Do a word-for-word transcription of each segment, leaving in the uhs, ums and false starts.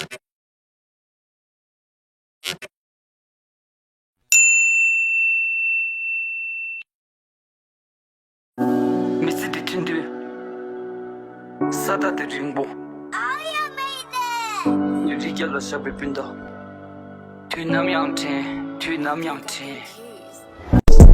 མི་ཚེ་འདི་འཕྲིན་དུས། ས་མཐའ་འདི་རིང་པོ། ཉིན་རེ་བརྒྱ་ལ་བཞག་པའི་སྤུན་ཟླ། དུས་ནམ་ཡང་དྲན། དུས་ནམ་ཡང་དྲན།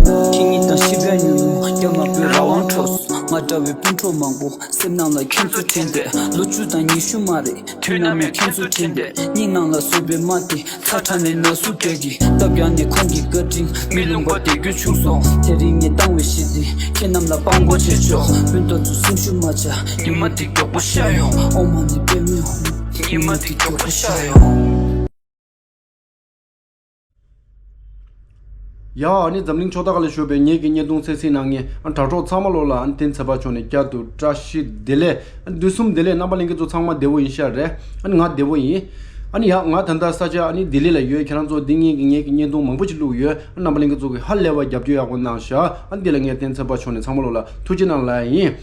ཁྱེད་ཉིད་དང་ཤི་བའི་ཉིན་མོ་རྒྱ་མ་པོའི་རང་དབང་འཕྲོགས་སོང་། ང་འདྲ་བའི་སྤུན་གྲོགས་མང་པོ་སེམས་ནང་ལ་ཁྱེད་ཚོ་དྲན་ཏེ། ལོ་བཅུ་དང་ཉི་ཤུ་མ་རེད། དུས་ནམ་ཡང་ཁྱེད་ཚོ་དྲན་ཏེ། སྙིང་ནང་ལ་བཟོས་པའི་རྨ་དེ་ཚ་ཁྲ་ནས་ན་ཟུག་སྐྱེ་གི། སྟབས་ཡག་ནས་ཁོང་གི་བཀའ་དྲིན་མི་ལུང་པ་དེ་རྒྱུ་བྱུང་སོང་། དེ་རིང་ངས་བཏང་བའི་གཞས་འདི་ཁྱེད་རྣམས་ལ་དཔང་པོ་བྱེད་ཆོག་སྤུན་ཟླ་ཚོ་སེམས་ཤུགས་མ་ཆག་ཉི་མ་འདི་མགྱོགས་པོ་ཤར་ཡོང་། ཨོཾ་མ་ཎི་པདྨེ་ཧཱུྃ། ཉི་མ་འདི་མགྱོགས་པོ་ཤར་ཡོང་། ཡ། ཨ་ནི་འཛམ་གླིང་ཕྱོགས་མཐའ་ཁག་ལ་བཞུགས་པའི་ངེད་ཀྱི་བརྙན་ཐུང་གསན་གཟིགས་གནང་མཁན་ཨ་དྲ་གྲོགས་ཚང་མ་ལོ་ལ་ཨ་ནི་བསྟན་འཛིན་ཚེ་དཔག་མཆོག་ནས་བསྐྱར་དུ་བཀྲ་ཤིས་བདེ་ལེགས། ཨ་ནི་དུས་གསུམ་བདེ་ལེགས། རྣམ་པ་ལྷན་རྒྱས་ཚོ་ཚང་མ་བདེ་པོ་ཡིན་ཤག་རེད། ཨ་ནི་ང་བདེ་པོ་ཡིན། ཨ་ནི་ཡ། ང་ད་ལྟ་ས་ཆ་ཨ་ནི་ལྡི་ལི་ལ་ཡོད། ཁྱེད་རང་ཚོ་འདི་ངེད་ཀྱི་ངེད་ཀྱི་བརྙན་ཐུང་མང་པོ་ཞིག་བླུགས་ཡོད། ཨ་རྣམ་པ་ལྷན་རྒྱས་ཚོ་གིས་ཧ་ལས་པ་རྒྱབ་སྐྱོར་ཡག་པོ་གནང་ཤག་ཨ་ནི་འདི་ལ་ངས་བསྟན་འཛིན་ཚེ་དཔག་མཆོག་ནས་ཚང་མ་ལོ་ལ་ཐུགས་རྗེ་གནང་ལབ་ཡིན།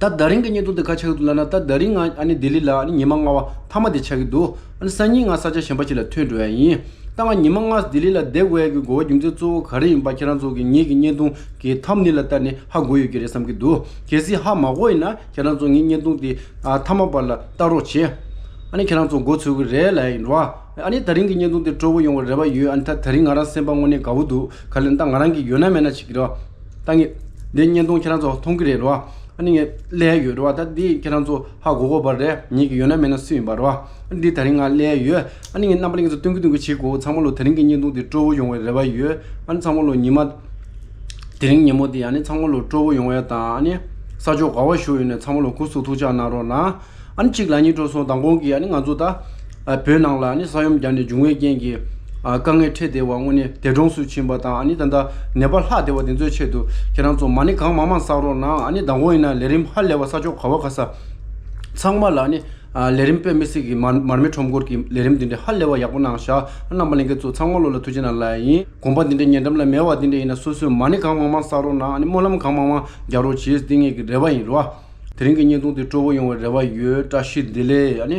ད་ད་རིང་གི་བརྙན་ཐུང་འདི་ག་ཆགས་ཀྱི་འདུག་ལབ་ན། ད་ད་རིང་ང་ཨ་ནི་ལྡི་ལི་ལ་ཨ་ནི་ཉི་མ་ལྔ་པ་མཐའ་མ་དེ་ཆགས་ཀྱི་འདུག་ཨ་ནི་སང་ཉིན་ང་ས་ཆ་གཞན་པ་ཞིག་ལ་ཐོན་འགྲོ་ཡ་ཡིན། ད་ང་ཉི་མ་ལྔ་ལྡི་ལི་ལ་བསྡད་དགོས་ཡ་གི་དགོས་པ་རྒྱུ་མཚན་གཙོ་བོ་ག་རེ་ཡིན་པ། ཁྱེད་རང་ཚོ་གིས་ངེད་ཀྱི་བརྙན་ཐུང་གི་ཐམ་ནེལ་ལ་ལྟ་ནས་ཧ་གོ་ཡོད་ཀྱི་རེད་བསམ་གྱི་འདུག་གལ་སྲིད་ཧ་མ་གོ་ཡིན་ན་ཁྱེད་རང་ཚོ་ངའི་བརྙན་ཐུང་དེ་ཨ་མཐའ་མ་བར་ལ་ལྟ་རོགས་བྱེད། ཨ་ནི་ཁྱེད་རང་ཚོ་མགོ་ཚོད་ཀྱི་རེད་ལབ་ཡིན་རོ། ཨ་ནི་ད་རིང་གི་བརྙན་ཐུང་དེ་སྤྲོ་པོ་ཡོང་བའི་རེ་བ་ཡོད། ཨ་ནི་ད་ད་རིང་ང་རང་སེམས་པ་དངོས་གནས་དགའ་པོ་འདུག་ག་ལེར་ད་ང་རང་གིས་ཡོད་ན་མེད་ན་བྱེད་ཀྱི་རེད་བ། ད་ངས་འདི་བརྙན་ཐུང་ཁྱེད་རང་ཚོ་མཐོང་གི་རེད་རོ། ཨ་ནི་ངས་ལབ་ཡ་ཡོད་རེད་བ། ད་འདི་ཁྱེད་རང་ཚོ་ཧ་གོ་གོ་བ་རེད། ངེད་ཀྱི་ཡོད་ན་མེད་ན་སུ་ཡིན་པ་རེད་བ། ཨ་ནི་འདི་ད་རིང་ང་ལབ་ཡ་ཡོད། ཨ་ནི་ངས་རྣམ་པ་ལྷན་རྒྱས་ཚོ་སྟོན་གི་སྟོན་གི་བྱེད་དགོས། ཚང་མ་ལོ་ད་རིང་གི་བརྙན་ཐུང་འདི་སྤྲོ་པོ་ཡོང་བའི་རེ་བ་ཡོད། ཨ་ནི་ཚང་མ་ལོ་ཉི་མ་དེ་རིང་ཉིན་མོ་འདི་ཨ་ནི་ཚང་མ་ལོ་སྤྲོ་པོ་ཡོང་བ་དང་། ཨ་ནི་ས་ཕྱོགས་ག་བ་བཞུགས་ཡོད་ནས་ཚང་མ་ལོ་སྐུ་གཟུགས་ཐུགས་ཅག་གནང་རོགས་གནང་། ཨ་ནི་གཅིག་ལབ་སྙིང་བྲོ་སོང་། མདང་དགོང་གི་ཨ་ནི་ང་ཚོ་ད་ཨ་བོད་ནང་ལ་ཨ་ནི་ས་ཡོམ་བརྒྱབ་ནས་བྱུང་བའི་རྐྱེན་གྱིས་ཨ་དཀའ་ངལ་འཕྲད་བསྡད་པ་དངོས་གནས་འདས་གྲོངས་སུ་ཕྱིན་པ་དང་། ཨ་ནི་ད་ལྟ་ནད་པ་ལྷག་བསྡད་པ་དེ་ཚོའི་ཆེད་དུ་ཁྱེད་རང་ཚོ་མ་ཎི་གང་མང་མང་བསགས་རོགས་གནང་། ཨ་ནི་མདང་དགོང་ཡིན་ན་ལས་རིམ་ཧ་ལས་པ་ས་ཕྱོགས་ག་བ་ག་ས་ཚང་མ་ལ་ཨ་ནི་ཨ་ལས་རིམ་དཔེ་མི་སྲིད་ཀྱི་མར་མར་མེ་ཁྲོམ་སྐོར་གྱི་ལས་རིམ་འདི་འདྲ་ཧ་ལས་པ་ཡག་པོ་གནང་ཤག་རྣམ་པ་ལྷན་རྒྱས་ཚོ་ཚང་མ་ལོ་ལ་ཐུགས་རྗེ་གནང་ལབ་ཡིན། དགོངས་པ་འདི་འདྲ་ཉེ་འགྲམ་ལ་མེད་པ་འདི་འདྲ་ཡིན་ན་སོ་སོས་མ་ཎི་གང་མང་མང་བསགས་རོགས་གནང་། ཨ་ནི་སྨོན་ལམ་གང་མང་མང་རྒྱག་རོགས་བྱེད། འདི་ངེད་ཀྱི་རེ་བ་ཡིན་རོ། དེ་རིང་གི་བརྙན་ཐུང་འདི་སྤྲོ་པོ་ཡོང་བའི་རེ་བ་ཡོད། བཀྲ་ཤིས་བདེ་ལེགས། ཨ་ནི་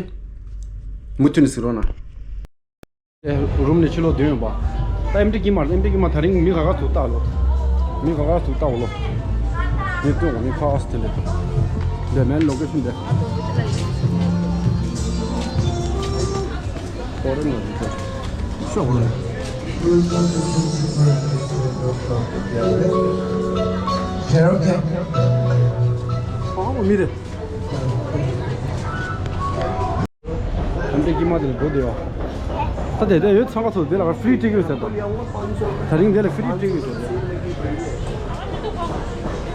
མུ་མཐུད་ནས་གཟིགས་རོགས་གནང་། ཨེ། རུམ་ནས་ཕྱི་ལོགས་བསྡད་ཡོད་པ། ད་ཨེམ་ཊི་ཀི་མ་རེད། ཨེམ་ཊི་ཀི་མ་ད་རིང་མི་ག་ག་ཚུགས་བལྟ་ལོ། མི་ག་ག་ཚུགས་བལྟ་འོ་ལོ། མི་སྟོན་གོ་མི་ཁ་ཨ་སི་དེ་འདྲ། འདི་མེན་ལོ་ཀེ་ཤན་འདི། ཧོ་རེ་ནོ་འདི་ཤོག་གོ་ལོ། ཨ་མི་རེད། ཨེམ་ཊི་ཀི་མ་དེ་ལ་སྒོ་དེ་ཡོད། ད་དེ་དེ་ཡོད། ཚང་མ་ཚོ་དེ་ལ་ཕི་རི་ཊི་ཀེ་ཊི་ཟེར་ད། ད་རིང་དེ་ལ་ཕི་རི་ཊི་ཀེ་ཊི་ཟེར།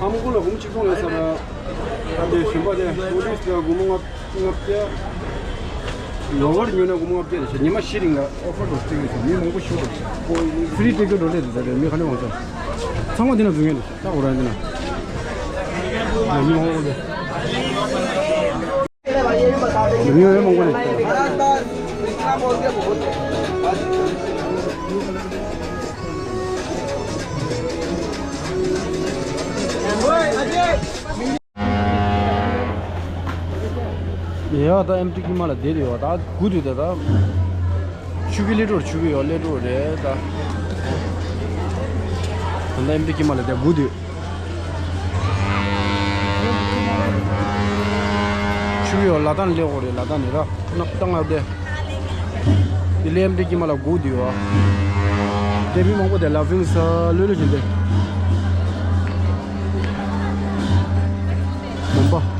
ཨ་མ་ཀུ་ལ་འབུམ་གཅིག་སྟོང་ལས་ཟེར་ན། ད་དེ་གཞན་པ་དེ་ཨོ་ཌི་ཡེན་སི་ལ་སྒོར་མོ་ལྔ་བརྒྱ། ལོ་བར་ཉོས་ན་སྒོར་མོ་ལྔ་བརྒྱ་རེད་ཤག་ཉི་མ་བཞི་རིང་ལ་ཨོ་ཕར་དུ་སྤྲད་ཀྱི་ཡོད་ཤག་མི་མང་པོ་ཞུ་རེད་ཤག་ཕི་རི་ཊི་ཀེ་ཊི་འགྲོ་ལས་དེ་ཟེར་རེད། མི་ག་ནས་འོང་ཤག་ཚང་མ་འདི་ན་འཛུལ་མཁན་རེད་ཤག་ད་འོ་ར་འདི་ན། མི་མང་པོ་འདི། ཡ། ད་ཨེམ་ཊི་ཀི་མ་ལ་བསྡད་ཡོད། ད་སྒུག་དུས་ད་ད། ཆུ་གི་ལས་འགྲོ་ཆུ་གི་ཡོད་ལས་འགྲོ་རེད་ད། ད་ཨེམ་ཊི་ཀི་མ་ལ་བསྡད་སྒུག་དུས། ཆུ་གི་ཡོད་ལ་དྭགས་ལས་འོ་རེད། ལ་དྭགས་ནས་ར་ནག་ད་ང་བསྡད། དེ་ལས་ཨེམ་ཊི་ཀི་མ་ལ་སྒུག་དུས་ཡོད། དེ་མི་མང་པོ་དེ་ལ་ཕིང་ས་ལོས་ལོས་བྱེད་དེ། མོན་པ།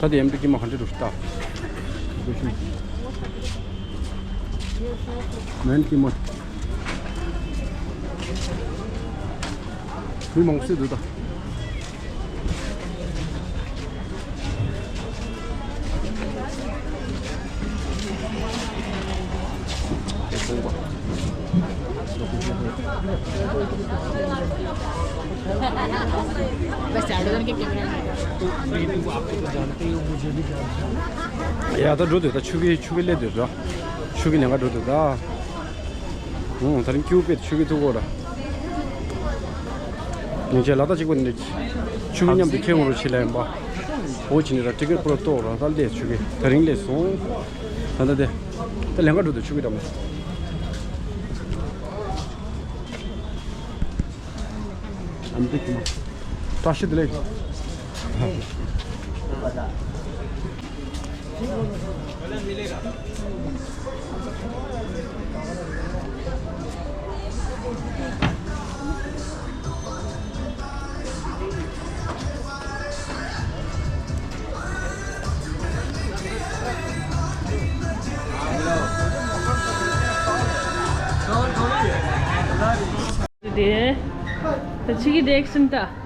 ད་དེ་ཨེམ་ཊི་ཀི་མ་ག་འདྲ་འདུག་ལྟ། མེན་ཀི་མ། མི་མང་པོ་ཞིག་འདུག་ད། ཡ་ད་འགྲོ་འདོད་ད། ཆུ་གི་ཆུ་གི་སླེབས་འདོད་ད། ཆུ་གི་ལེན་ག་འགྲོ་འདོད་ད། ཨོ་ད་རིང་ཀྱུ་པེད་ཆུ་གི་ཐུག་གོ་ར། ཉིན་བྱེད་ལ་ད་གཅིག་པ་ནི་ཆུ་གི་མཉམ་དུ་ཁྱེད་ངོ་རུ་ཆེ་ལ་ཡིན་པ། འོ་ཅི་ནི་ར་ཊི་ཀེ་ཊི་པུ་ར་ཏོག་ར་ད་ལས་ཆུ་གི་ད་རིང་ལས་སོང་། ད་ད་དེ་ད་ལེན་ག་འགྲོ་འདོད་ཆུ་གི་འགྲམ་ལ། ཨམ་ཏི་ཀི་མ། བཀྲ་ཤིས་བདེ་ལེགས། དེ་ད་ཆི་གི་དེ་ཨེག་སན་ད།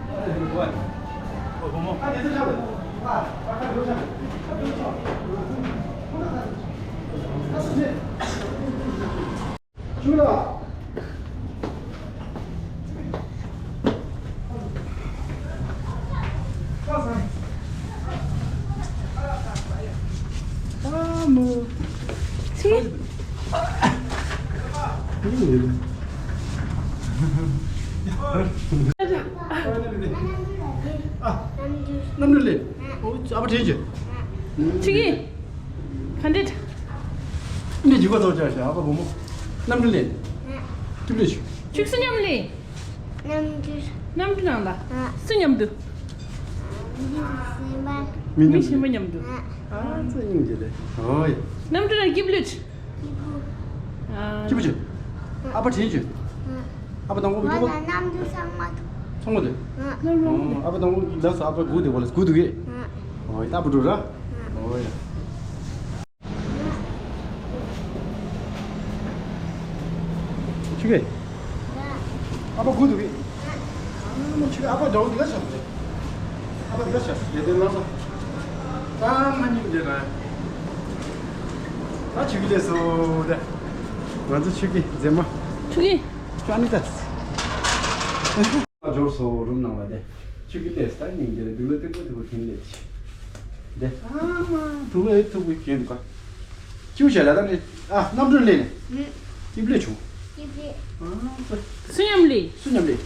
གནམ་གྲུ་ལས། ཨོ་ཨ་ཕ་དྲན་གྱི། ཆི་གི་ག་འདྲ། ནི་ཇི་ག་ཚོགས་བཅར་ཤག་ཨ་ཕ་བུ་མོ། གནམ་གྲུ་ལེན། ཏུ་ལེ་ཆུ། ཆུག་སུ་མཉམ་ལེན། གནམ་གྲུ། གནམ་གྲུ་ནང་ལ། ཨ། སུ་མཉམ་དུ། མི་གཞན་པ། མི་མི་གཞན་པ་མཉམ་དུ། ཨ། ཨ་ཙི་སྙིང་རྗེ་ལེ། ཨོ་ཡ། གནམ་གྲུ་ནང་སྐྱིབས་ལུད། སྐྱིད་པོ། ཨ། སྐྱིད་པོ་བྱོས། ཨ་ཕ་དྲན་བྱོས། ཨ་ཕ་དང་པོ་ང་ལ་གནམ་གྲུ་ཚང་མ་འདུག་ཚང་མ་འདུག་ཨ། ཨ་ཕ་དང་པོ་ལགས་སོ། ཨ་ཕ་སྒུག་བསྡད་པ་ལ་སྒུག་འདུག་གས། ཨོ་ཡ། ད་ཨ་ཕ་འགྲོ་ར། ཨོ་ཡ། ཆུ་གེ། ཨ་ཕ་སྒུག་འདུག་གི། ཨ་ཆུ་གེ་ཨ་ཕ་འདྲ་བོ་འདི་ག་ཆགས་འདུག་ཨ་ཕ་འདི་ག་ཆགས་ཡེ་དེ་ལ་སོ། ད་ང་གཉིས་འདི་ལ། ད་ཆུ་གེ་ལས་སོ་ད། ང་ཚོ་ཆུ་གེ་མཛེས་མ། ཆུ་གེ། ཅོ་ཨ་ནི་ད། འབྱོར་སོ་རུམ་ནང་ལ་དེ། ཆུ་གི་ལས་ད་ཉིན་དེར་སྡུག་ལ་སྟེགས་པོ་དེ་བོ་ཁྱིམ་ལས་དེ། དེ་ཨ་མ་དུ་བའི་ཐུག་པའི་གྱེན་འདུག་ག་ཅིའུ་བྱས་ལ་ད་ནི་ཨ་གནམ་གྲུ་ལས་ནས། ཨིབ་ལས་བྱུང་། ཨ་ཙི། སུ་མཉམ་ལས། སུ་མཉམ་ལས།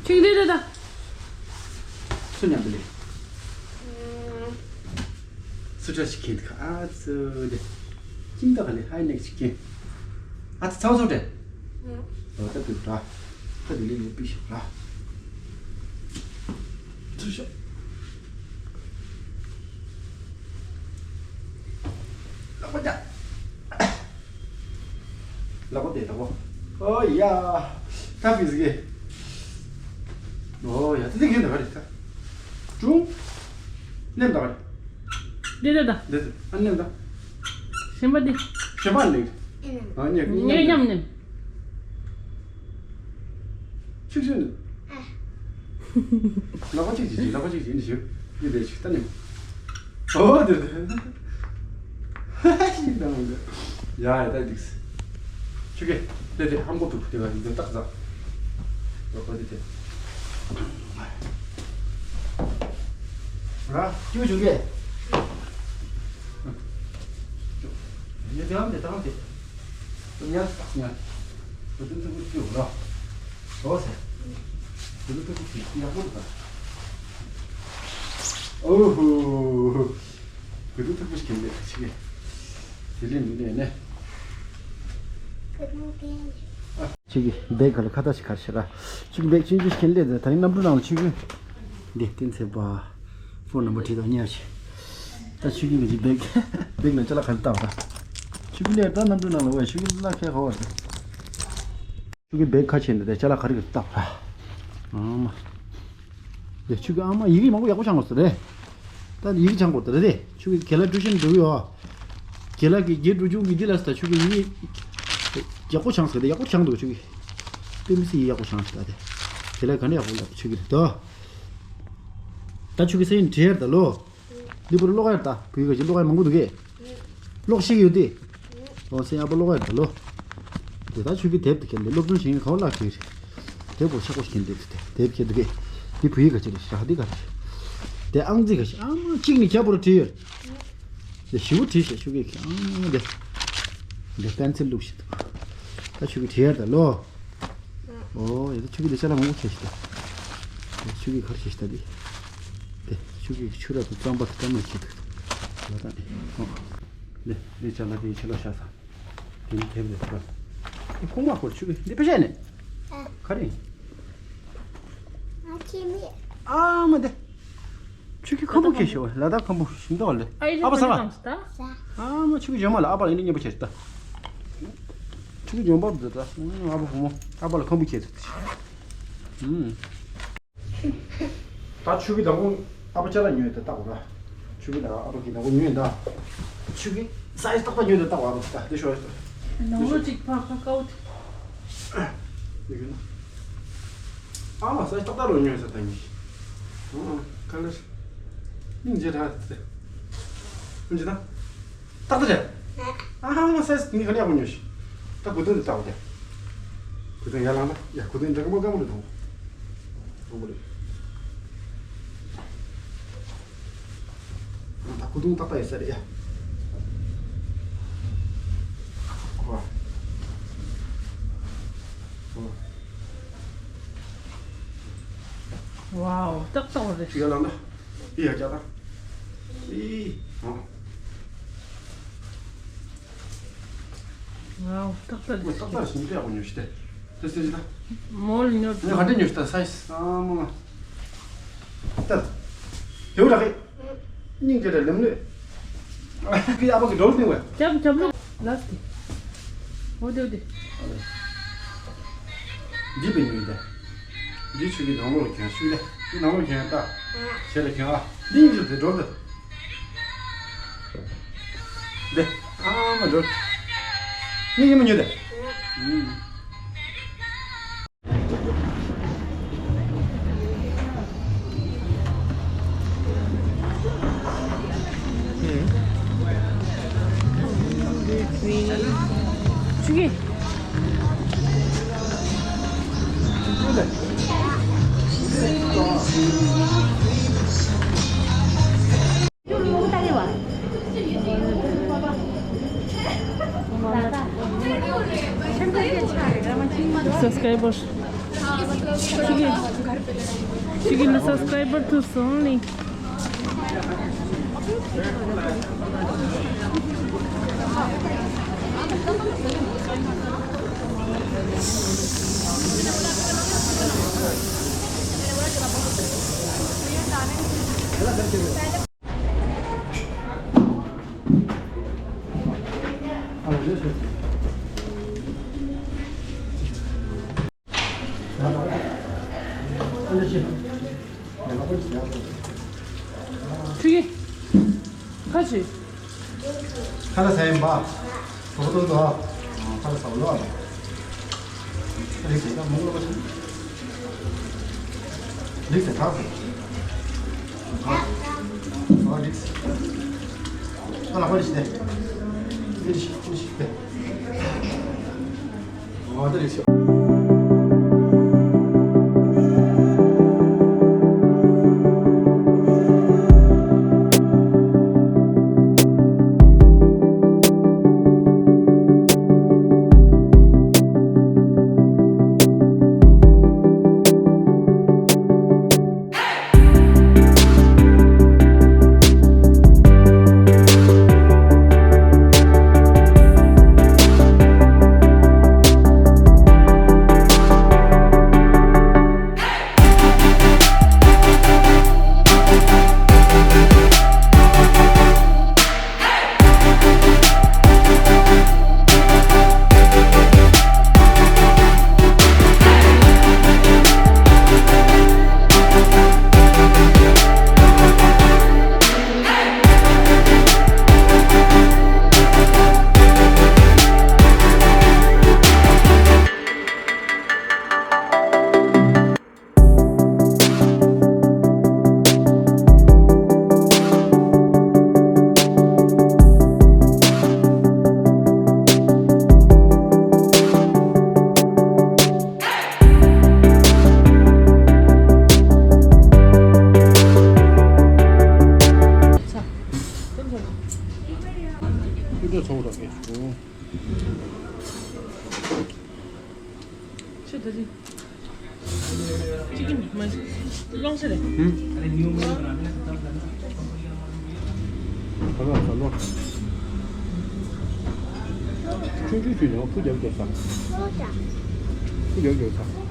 ཆུ་གི་ལས་ད་ད། སུ་མཉམ་དུ་ལས། སུ་ཁྲ་ཞིག་གྱེན་འདུག་ག་ཨ་ཙི་དེ། ཁྱིམ་ད་ག་ལས་ཧའི་ནེག་ཞིག་གྱེན། ཨ་ཙི་ཚ་བ་ཚ་བ་དྲན། ཨོ་ད་བུད་ར། ད་དེ་ལས་ཡོད་པི་ཤོག་ར། ཚུར་ཤོག་ལག་པ་བརྒྱབ། ལག་པ་བརྒྱབ་ལག་པ། ཨོ་ཡ། ད་བི་ཟི་གེ། ཨོ་ཡ་ད་དེ་གན་ད་ག་རེད་ད། ཀྲུང་། ནེམ་ད་ག་རེད། འདི་འདི་ད། འདི་འདི་ཨ་ནེམ་ད། གཞན་པ་འདི། གཞན་པ་འདི། ཨ་ནེམ་ངས་མཉམ་ནེམ། ཆིག་ཆིག་ནི། ལག་པ་གཅིག་གཅིག་གཅིག་ལག་པ་གཅིག་གཅིག་ནི་ཞིག་ཡིན་པའི་ཞིག་ལྟ་ནི། ཨོ་དེ་དེ། ཡིན་ད་མི་འདུག་ཡ་ཡ་ད་འདུག་ཆུ་གེ་དེ་དེ་ཧམ་གོ་ཐུག་དེ་ག་འདི་ཏག་ཟ། ལག་པ་དེ་དེ། ར་ཅུ་ཅུ་གེ། ཡ་དེ་ཧམ་དེ་ད་ཧམ་དེ། ཉལ་ཉལ། བུ་དུ་ཐུག་པོ་སྐྱོ་ར། ཨོ་སེ། བུ་དུ་ཐུག་པོ་སྐྱོ་ཡག་པོ་འདུག་ག་ཨོ་ཧོ། བུ་དུ་ཐུག་པོ་སྐྱོ་ལེ་ཆི་གེ་དེ་ལེ་མི་ལེ་ནེ། ཆི་གེ་བེག་ག་ལ་ཁ་ཏ་ཞིག་གར་ཤི་ར། ཆི་གེ་བེག་ཆུང་ཆུང་ཞིག་ལེ་ད་རིང་གནམ་གྲུ་ནང་ལ་ཆི་གེ་འདི་བསྟན་ཚེ་པ། ཕོན་ནམ་བར་བྲིས་དང་ཉར་ཞིག་ད་ཆུ་གི་མི་གི་བེག་བེག་ལ་ཅ་ལག་ག་རེ་བཏགས་པ། ཆུ་གི་ལས་ད་གནམ་གྲུ་ནང་ལ་བས་ཆུ་གི་ལ་ཁའི་ཧོ་བ་རེད། ཆུ་གི་བེག་ཁ་ཕྱེ་འདི་དེ་ཅ་ལག་ག་རེ་གི་བཏགས་པ། ཨ་མ། དེ་ཆུ་གི་ཨ་མ་ཡི་གེ་མང་པོ་ཡག་པོ་བྱང་དགོས་སོ་རེད། ད་ཡི་གེ་བྱང་དགོས་རེད་དེ་ཆུ་གི་གེ་ལ་ཀྲུ་ཤན་འགྲོ་གི་ཡོད། གེ་ལ་གི་རྒྱས་འགྲོ་ཆུང་གི་འདི་ལ་ས་ཆུ་གི་ཡི་གེ་ཡག་པོ་བྱང་ཟེར་དེ་ཡག་པོ་བྱང་འདུག་ཆུ་གི། པེ་མི་སི་ཡི་ཡག་པོ་བྱང་ཟེར་ད་དེ། དེ་ལ་ག་ནས་ཡག་པོ་ལབ་ཆུ་གི་རེད་དོ། ད་ཆུ་གི་སེ་ཡིན་བྲིས་ཡར་ད་ལོ། འདི་པུར་ཀློག་ཡར་ད་བུ་ཡི་ག་ཅི་ཀློག་ཡར་མང་པོ་འདུག་གས། ཀློག་ཤེས་ཀྱི་ཡོད་དེ། ཨོ་སེ་ཡ་པ་ཀློག་ཡར་ད་ལོ། དེ་ད་ཆུ་གི་དེབ་དེ་ཁྱེར་འདི་སློབ་སྦྱོང་བྱེད་མཁན་ག་བ་བརླག་བྲིས་རེད། དེབ་པོ་ཆག་པོ་ཞིག་འདི་དེ་དེབ་ཁྱེར་འདུག་གས། འདི་བུ་ཡི་ག་ཅི་རེད་ཤག་འདི་ག་རེད། དེ་ཨང་རྩིས་ག་ཤག་ཨ་མ་གཅིག་ནི་ཁྱད་པོ་རུ་བྲིས་ཡོད། དེ་ཞིབ་པོ་བྲིས་ཤག་ཆུ་གི་ཨ་མ་དེ། འདི་པན་སིལ་བླུགས་ཤིག་འདུག་ད་ཆུ་གི་བྲིས་ཡར་ད་ལོ། ཨོ་ཡ་ད་ཆུ་གི་འདི་ཅ་ལག་མང་པོ་ཁྱེར་ཤིག་ད། ཆུ་གི་ག་རེ་བྱེད་ཤིག་ད་འདི། དེ་ཆུ་གི་ཆུ་ར་དང་རྩམ་པ་དང་རྩམ་མ་ཁྱེར་འདུག་ལ་ད་འདི། ཨོ། འདི་འདི་ཅ་ལག་འདི་ཕྱི་ལོགས་བཞག་ས། དེ་ནི་དེབ་རེད་ད། ཁུག་མ་ཁོ་ཆུ་གི་འདི་པེ་ཤ་ནས། ག་རེ། ཨ་མ་དེ། ཆུ་གི་ཁམ་བུ་ཁྱེར་ཤོག་ལ་ད་ཁམ་བུ་ཞིམ་ཏོག་ལེ། ཨ་ཡི་ཨ་པ་ས་ལ། ཨ་མ་ཆུ་གི་ཇོ་མ་ལ་ཨ་པ་ལ་ཡིན་ཉེ་པོ་ཁྱེར་ད། ཆུ་གི་ཇོ་མ་འདི་ད། ཨ་པ་བུ་མོ་ཨ་པ་ལ་ཁམ་བུ་ཁྱེར་ད། ད་ཆུ་གི་དང་པོ་ཨ་པ་ཅ་ལག་ཉོས་ད་ལྟ་གོ་ར། ཆུ་གི་དང་ཨ་པ་གི་དང་པོ་ཉོས་ད། ཆུ་གི་སའི་ཛི་ཏག་ཏག་ཉོས་ད་ལྟ་གོ་ཨ་པ་ད་དེ་ཤོ་ཡ་ད། ནང་ལོ་གཅིག་ཕ་ཁ་ཀའོ་ཏི། ཡོད་ན། ཨ་མ་སའི་ཛི་ཏག་ཏག་རོ་ཉོས་ས་ད་ཉི། ཨ་ཁ་ལར། སྙིང་རྗེ་ར་ད། སྙིང་རྗེ་ད། ཏག་ཏག་རེད། ཨ་ཧ་ང་སའི་ནི་ག་ནས་ཡག་པོ་ཉོས་ཤིག་ད་གོས་ཐུང་འདི་ལྟ་བ་རེད། གོས་ཐུང་ཡར་ལངས་ན་ཡ་གོས་ཐུང་འདྲ་ག་མོ་དཀར་མོ་རེད་དང་། དང་པོ་རེད། ད་གོས་ཐུང་ཏག་ཏག་ཡོད་ས་རེད་ཡ། ཁོ། ཁོ། ཝའོ་ཏག་ཏག་རེད། ཡར་ལངས་ན། ཡ་ཡ་ཀྱ་ད། ཨི། ཨ། ཝའོ་ཏག་ཏག་རེད། ཏག་ཏག་ཞིམ་པོ་ཡག་པོ་ཉོས་ཤིག་ད། དེ་སེ་ཞིག་ད། མོལ་ཉོ། ངས་ག་འདྲ་ཉོས་ཤིག་ད་སའི་ཛི། ཨ་མ་མ། ད། དེའུ་ར་ཧེ། སྙིང་རྗེ་རེད་ལེམ་ལེ། ཨ་ཁི་ཨ་ཕ་གི་འགྲོ་སྟེ་བས། རྒྱབ་རྒྱབ་ལོ། ལགས་ཏེ། འོ་དེ་འོ་དེ། འདི་པའི་ཉོས་ད། འདི་ཆུ་གི་ནང་ལོགས་ལ་གྱོན་ཤུལ་ལས། འདི་ནང་ལོགས་གྱོན་ད། ཞེ་ལ་གྱོན་ཨ། འདི་ཡིན་ཚུལ་དེ་འགྲོ་ད། འདི། ཨ་མ་འགྲོ། ངས་ཉི་མ་ཉོས་ད། ཨུམ། Subscribers. Chicken, chicken subscriber to only. ཁ་ལ་ཟ་ཡིན་པ། གྲོགས་པོ་དོན་དུ། ཁ་ལ་ཟ་བ་ལོ། རིགས་ཟེར་ད་མོ་ལོ་པ་ཞིག་རིགས་ཟེར་གྲགས་ཟེར། ཨ་རིགས་ཟེར། ཁ་ལ་པ་རིགས་ཟེར། རིགས་ཟེར། རིགས་ཟེར། ཨ་ད་རིགས་ཟེར། ཚོགས་ར་གས་བྱུང་། ཁྱོད་ད་ཅི་ཅི་གི་མ་ལོང་ས་རེད། ཧུམ། ག་ལོ་ག་ལོ། ཆུང་ཆུང་ཆུང་ཆུང་ཁུ་རྒྱབ་རྒྱབ་ས། ཁུ་རྒྱབ་རྒྱབ་ས།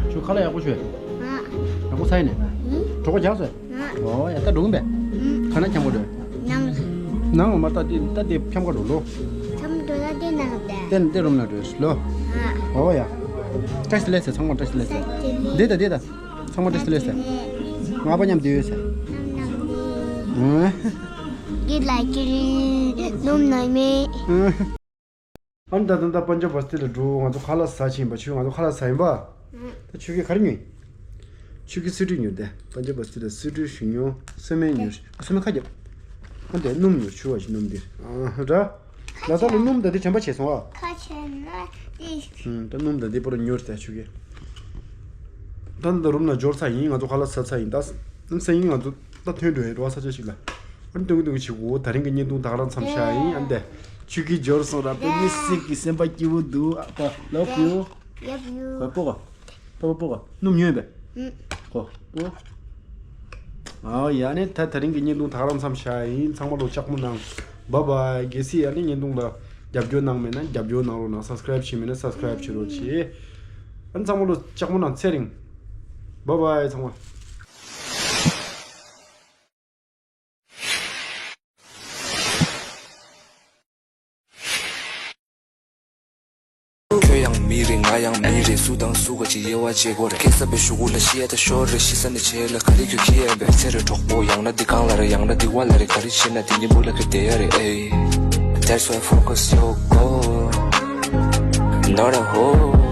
ཁྱོད་ཁ་ལག་ཡག་པོ་བྱོས། ཡག་པོ་ཟ་ཡིན་ནས། གྲོད་ཁོག་རྒྱགས་སོང་། ཨོ་ཡ། ད་འགྲོ་གིན་པས། ཁ་ན་འཁྱམ་པོ་འགྲོ། ནང་། ནང་ལ་མ་ལྟ་དེ་ད་དེ་འཁྱམ་ཁ་འགྲོ་ལོ། འཁྱམ་འགྲོ་ན་དེ་ནང་དེ། དེ་དེ་རུམ་ན་འགྲོ་ལོ། ཨོ་ཡ། བཀྲ་ཤིས་བདེ་ལེགས་ཟེར། ཚང་མ་བཀྲ་ཤིས་བདེ་ལེགས་ཟེར། བདེ་ད་བདེ་ད། ཚང་མ་བཀྲ་ཤིས་བདེ་ལེགས་ཟེར། ང་པ་མཉམ་བསྡད་ཡོད་ཟེར། ཨང་། ཡིད་ལ་ཀྱི་རི་ནོམ་ནོམ་མེ། ཨང་། ཨ་ནི་ད་ད་ད་པན་ཇབ་བ་སི་ཏི་ལ་འགྲོ། ང་ཚོ་ཁ་ལག་ཟ་ཕྱིན་པ། ཆུ་ང་ཚོ་ཁ་ལག་ཟ་ཡིན་པ། ད་ཆུ་གི་ག་རེ་ཉོས། ཆུ་གི་སི་ཏུ་ཉོས་ཏེ། པན་ཇབ་བ་སི་ཏི་ལ་སི་ཏུ་ཞིག་ཉོ། སི་མེན་ཉོ། ཨ་སི་མེན་ཁ་རྒྱབ། ཨ་འདི་སྣུམ་ཉོ། ཆུ་བ་ཞིག་སྣུམ་འདིར། ཨ་ར། ལ་ད་ལ་སྣུམ་ད་འདི་དྲན་པ་བྱས་སོང་ཨ། ཁ་ཆེ་ན་འདི། ད་སྣུམ་ད་འདི་པོ་ར་ཉོས་ཏེ་ཆུ་གི། ད་འདི་རུམ་ན་འབྱོར་ཚར་ཡིན། ང་ཚོ་ཁ་ལག་ཟ་ཚར་ཡིན། ད་སང་ཉིན་ང་ཚོ་ད་ཐོན་འགྲོ་ཡིན། རོ་ས་ཆ་ཞིག་ལ། ཨ་ནི་ཏུང་ཏུང་ཆི་གོ། ད་རིང་གི་བརྙན་ཐུང་ད་ག་རང་མཚམས་བཞག་ཡིན། ཨ་འདི་ཆུ་གི་འབྱོར་སོང་ར། དཔེ་མི་སྲིད་ཀྱི་སེམས་པ་སྐྱིད་པོ་འདུག་ཨ་ལོ་པིའུ། ཡབ་ཡུ། གོ་པོ་གོ། པོ་པོ་པོ་གོ། སྣུམ་ཉོས་པས། ཧུམ། གོ་པོ། ཨའོ་ཡ། ཨ་ནི་ད་ད་རིང་གི་བརྙན་ཐུང་ད་ག་རང་མཚམས་བཞག་ཡིན། ཚང་མ་ལོ་ལྕགས་མོ་གནང་། བཱའི་བཱའི། གལ་སྲིད་ཨ་ནི་བརྙན་ཐུང་ལ་རྒྱབ་སྐྱོར་གནང་མེད་ན་རྒྱབ་སྐྱོར་གནང་རོགས་གནང་། སབ་སི་ཀ་རེབ་བྱས་མེད་ན་སབ་སི་ཀ་རེབ་བྱེད་རོགས་གྱིས། ཨ་ནི་ཚང་མ་ལོ་ལྕགས་མོ་གནང་། ཚེ་རིང་། བཱའི་བཱའི་ཚང་མ། ཁྱོད་ཡང་མི་རེད། ང་ཡང་མི་རེད། སུ་དང་སུ་ག་ཅིག་དབྱེ་བ་འབྱེད་དགོས་རེད། སྐད་ས་པའི་གཞུག་གུ་ལ་ཤི་ཡ་ད་ཤོར་རེད། ཤི་ས་ནས་བྱེད་ལ་ག་རེ་ཁྱོད་ཁྱི་ཡན་པས། ཚེ་རེ་གྲོགས་པོ་ཡང་ན་འདི་གང་ལ་རེད། ཡང་ན་འདི་བ་ལ་རེད། ག་རེ་བྱེད་ན་འདི་ཉིན་མོ་ལ་ཁྱོད་བསྡད་ཡ་རེད། ཨེ། That's why focus your goal, not a hole.